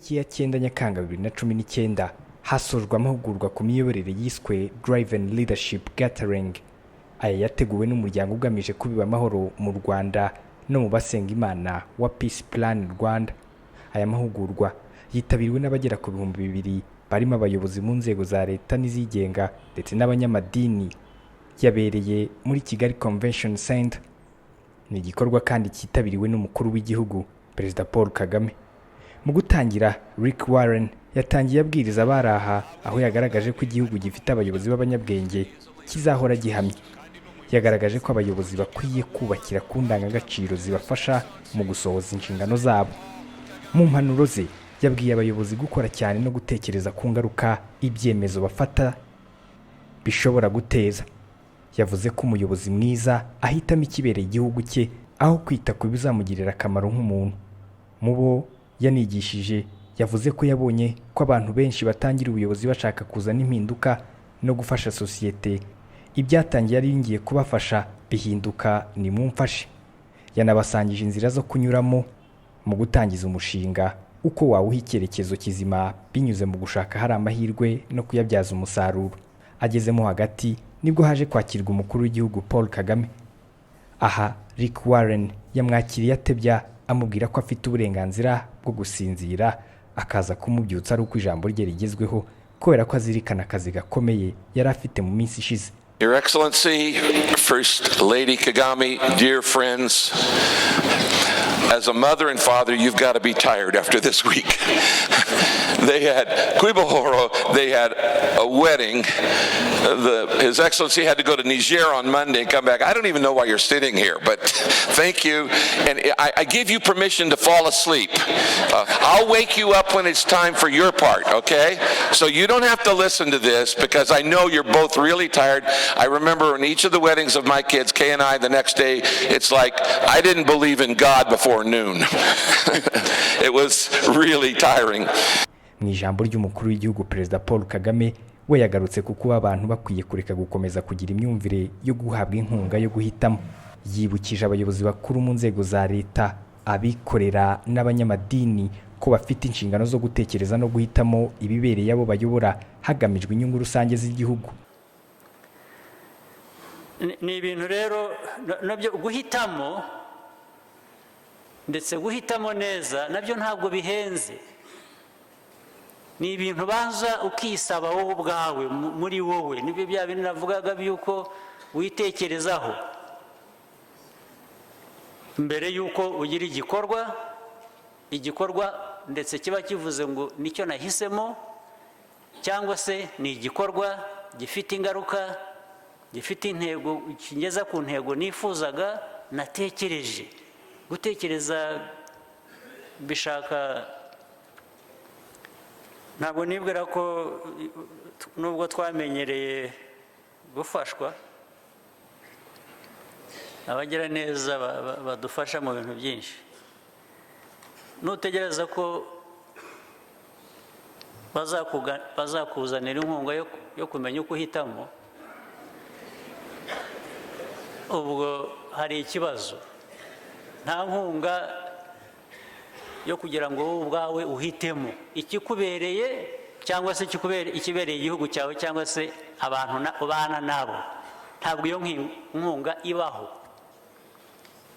Itariki ya 9 Nyakanga 2019 hasojwe amahugurwa ku miyoborere yiswe Driven Leadership Gathering. Aya yateguwe n'umuryango ugamije kubiba amahoro mu Rwanda no mu basenga Imana wa Peace Plan Rwanda. Aya mahugurwa yitabiriwe n'abagera ku 2000, barimo abayobozi mu nzego za leta n'izigenga ndetse n'abanyamadini. Yabereye muri Kigali Convention Center. Ni igikorwa kandi cyitabiriwe n'umukuru w'igihugu, Perezida Paul Kagame. Mu gutangira, Rick Warren yatangiye abwiriza abari aha, aho yagaragaje ko igihugu gifite abayobozi b'abanyabwenge kizahora gihamye. Yagaragaje ko abayobozi bakwiye kubakira ku ndangagaciro zibafasha mu gusohoza inshingano zabo. Mu mpanuro ze, yabwiye abayobozi gukora cyane no gutekereza ku ngaruka ibyemezo bafata bishobora guteza. Yavuze ko umuyobozi mwiza ahitamo ikibereye igihugu cye aho kwita ku bizamugirira akamaro nk'umuntu. Mu bo yanigishije, yavuze ko yabonye ko abantu benshi batangira ubuyobozi bashaka kuzana impinduka no gufasha sosiyete, ibyatangiye ari ngiye kubafasha bihinduka nimumfashe. Yanabasangije inzira zo kunyuramo mu gutangiza umushinga, uko wawuha icyerekezo kizima binyuze mu gushaka hari amahirwe no kuyabyaza umusaruro. Agezemo hagati nibwo haje kwakirwa umukuru w'igihugu Paul Kagame. Aha Rick Warren yamwakiriye atebya, amubwira ko afite uburenganzira bwo gusinzira, akaza kumubyutsa ari uko ijambo rye rigezweho, kubera ko azirikana akazi gakomeye yari afite mu minsi ishize. Your Excellency, First Lady Kagame, dear friends, as a mother and father, you've got to be tired after this week. They had Kwibohora, they had a wedding. His Excellency had to go to Niger on Monday and come back. I don't even know why you're sitting here, but thank you. And I give you permission to fall asleep. I'll wake you up when it's time for your part, okay? So you don't have to listen to this because I know you're both really tired. I remember in each of the weddings of my kids, Kay and I, the next day, it's like I didn't believe in God before noon. It was really tiring. Mu ijambo ry'umukuru w'igihugu, Perezida Paul Kagame we yagarutse ku kuba abantu bakwiye kureka gukomeza kugira imyumvire yo guhabwa inkunga yo guhitamo. Yibukije abayobozi bakuru mu nzego za leta, abikorera n'abanyamadini ko bafite inshingano zo gutekereza no guhitamo ibibereye abo bayobora, hagamijwe inyungu rusange z'igihugu. Ni ibintu rero nabyo guhitamo, ndetse guhitamo neza nabyo ntabwo bihenze. Ni ibintu ubanza ukisaba wowe ubwawe muri wowe. Nibyo bya bintu navugaga by'uko witekerezaho mbere y'uko ugira igikorwa, ndetse kiba kivuze ngo nicyo nahisemo, cyangwa se ni igikorwa gifite ingaruka, gifite intego, kigeza ku ntego nifuzaga, natekereje. Gutekereza bishaka, ntabwo nibwira ko nubwo twamenyereye gufashwa, abagira neza badufasha mu bintu byinshi, nutegereza ko bazakuzanira inkunga yo kumenya uko uhitamo, ubwo hari ikibazo. Nta nkunga yo kugira ngo wowe ubwawe uhitemo ikikubereye, cyangwa se ikibereye igihugu cyawe, cyangwa se abantu ubana nabo. Ntabwo iyo nkunga ibaho.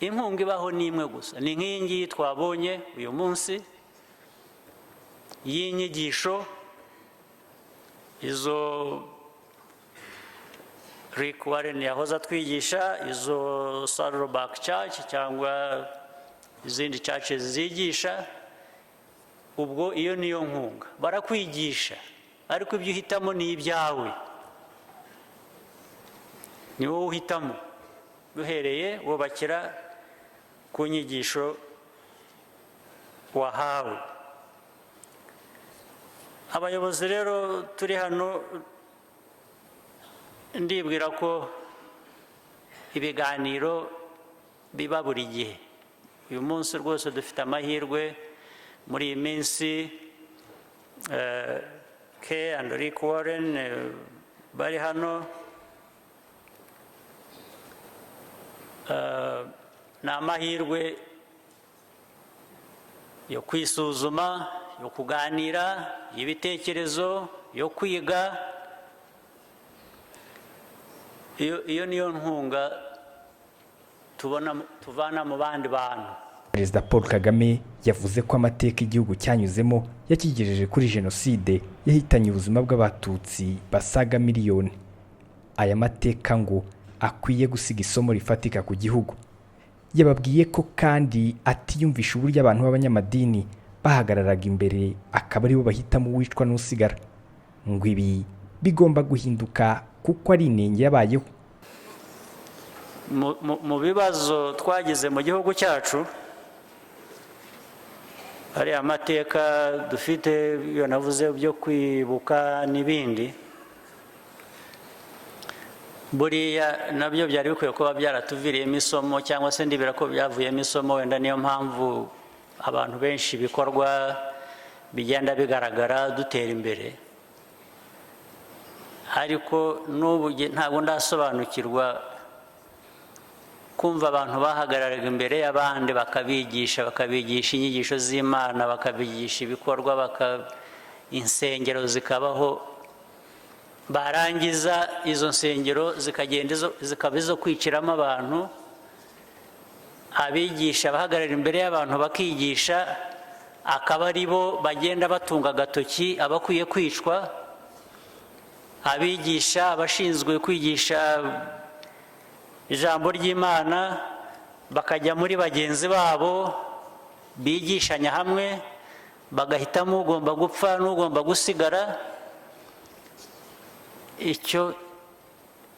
Inkunga ibaho ni imwe gusa, ni nk'iyi ngiyi twabonye uyu munsi y'inyigisho, izo Rick Warren yahoze atwigisha, izo Saddleback Church cyangwa izindi churches zigisha. Ubwo iyo niyo nkunga, barakwigisha, ariko ibyo uhitamo ni ibyawe, ni wowe uhitamo duhereye wubakira ku nyigisho wahawe. Abayobozi rero turi hano, ndibwira ko ibiganiro biba buri gihe. Uyu munsi rwose dufite amahirwe muri iyi minsi, Kay and Rick Warren bari hano. Ni amahirwe yo kwisuzuma, yo kuganira, y'ibitekerezo, yo kwiga. Iyo niyo nkunga tubona tuvana mu bandi bantu. Perezida Paul Kagame yavuze ko amateka igihugu cyanyuzemo yakigejeje kuri jenoside yahitanye ubuzima bw'Abatutsi basaga miliyoni. Aya mateka ngo akwiye gusiga isomo rifatika ku gihugu. Yababwiye ko kandi atiyumvisha uburyo abantu b'abanyamadini bahagararaga imbere akaba aribo bahitamo uwicwa n'usigara. Ngo ibi bigomba guhinduka kuko ari inenge yabayeho. Mu bibazo twagize mu gihugu cyacu, hari amateka dufite, iyo navuze byo kwibuka n'ibindi, buriya nabyo byari bikwiye kuba byaratuviriyemo isomo, cyangwa se ndibwira ko byavuyemo isomo. Wenda niyo mpamvu abantu benshi ibikorwa bigenda bigaragara dutera imbere. Ariko n'ubu ntabwo ndasobanukirwa kumva abantu bahagararaga imbere y'abandi bakabigisha, bakabigisha inyigisho z'Imana, bakabigisha ibikorwa, insengero zikabaho, barangiza izo nsengero zikagenda zikaba izo kwiciramo abantu. Abigisha bahagarara imbere y'abantu bakigisha, akaba ari bo bagenda batunga agatoki abakwiye kwicwa. Abigisha, abashinzwe kwigisha ijambo ry'Imana, bakajya muri bagenzi babo bigishanya hamwe, bagahitamo ugomba gupfa n'ugomba gusigara. Icyo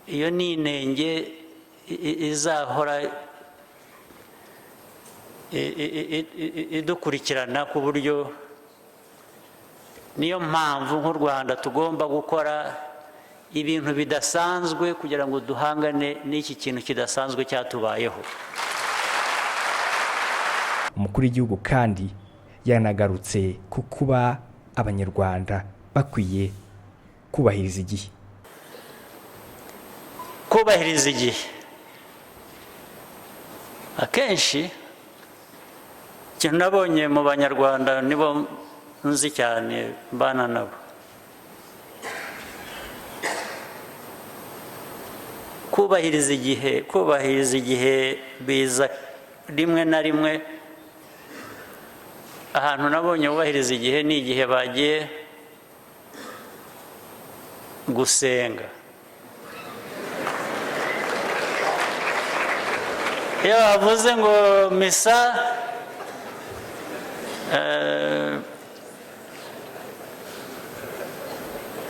iyo ni inenge izahora idukurikirana, ku buryo niyo mpamvu nk'u Rwanda tugomba gukora ibintu bidasanzwe kugira ngo duhangane n'iki kintu kidasanzwe cyatubayeho. Umukuru w'igihugu kandi yanagarutse ku kuba Abanyarwanda bakwiye kubahiriza igihe. Kubahiriza igihe akenshi ikintu nabonye mu Banyarwanda, nibo nzi cyane mbana nabo, kubahiriza igihe biza rimwe na rimwe. Ahantu nabonye bubahiriza igihe ni igihe bagiye gusenga. Iyo bavuze ngo misa,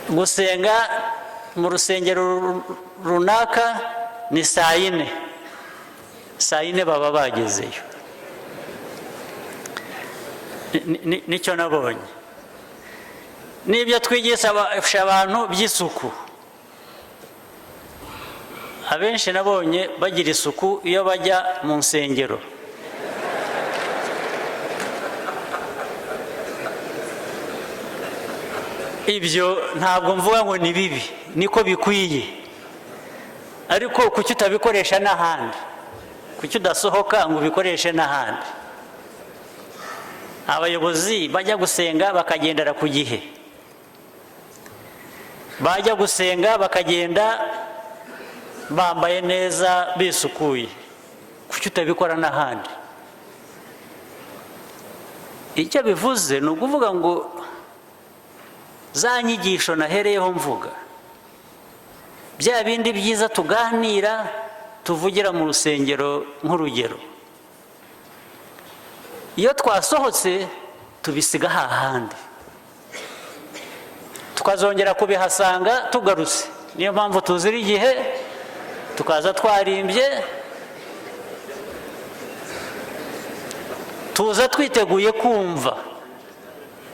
gusenga mu rusengero runaka ni saa 4, saa 4 baba bagezeyo. Nicyo nabonye. N'ibyo twigisha abantu by'isuku, abenshi nabonye bagira isuku iyo bajya mu nsengero. Ibyo ntabwo mvuga ngo ni bibi, niko bikwiye, ariko kuki utabikoresha n'ahandi? Kuki udasohoka ngo ubikoreshe n'ahandi? Abayobozi bajya gusenga bakagendera ku gihe, bajya gusenga bakagenda bambaye neza, bisukuye, kuki utabikora n'ahandi? Icyo bivuze ni ukuvuga ngo za nyigisho nahereyeho mvuga, bya bindi byiza tuganira tuvugira mu rusengero nk'urugero, iyo twasohotse tubisiga hahandi, tukazongera kubihasanga tugarutse. Niyo mpamvu tuzira igihe, tukaza twarimbye, tuza twiteguye kumva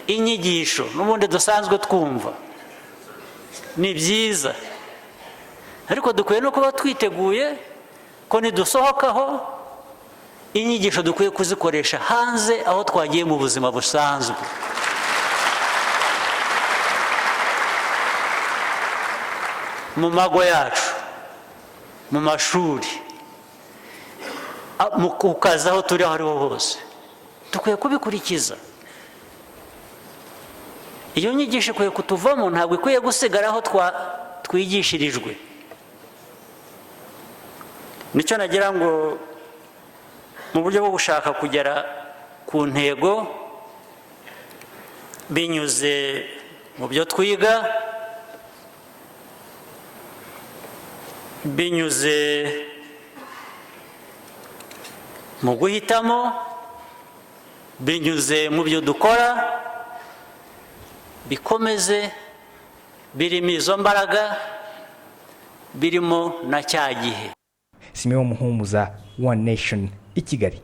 inyigisho n'ubundi dusanzwe twumva, ni byiza, ariko dukwiye no kuba twiteguye ko nidusohokaho inyigisho dukwiye kuzikoresha hanze aho twagiye mu buzima busanzwe. Mu mago yacu, mu mashuri, mu kazi, aho turi aho ariho hose, dukwiye kubikurikiza. Iyo nyigisho ikwiye kutuvamo, ntabwo ikwiye gusigara aho twigishirijwe. Nicyo nagira ngo mu buryo bwo gushaka kugera ku ntego binyuze mu byo twiga, binyuze mu guhitamo, binyuze mu byo dukora, bikomeze birimo izo mbaraga, birimo na cya gihe. Simeon Muhumuza, One Nation, i Kigali.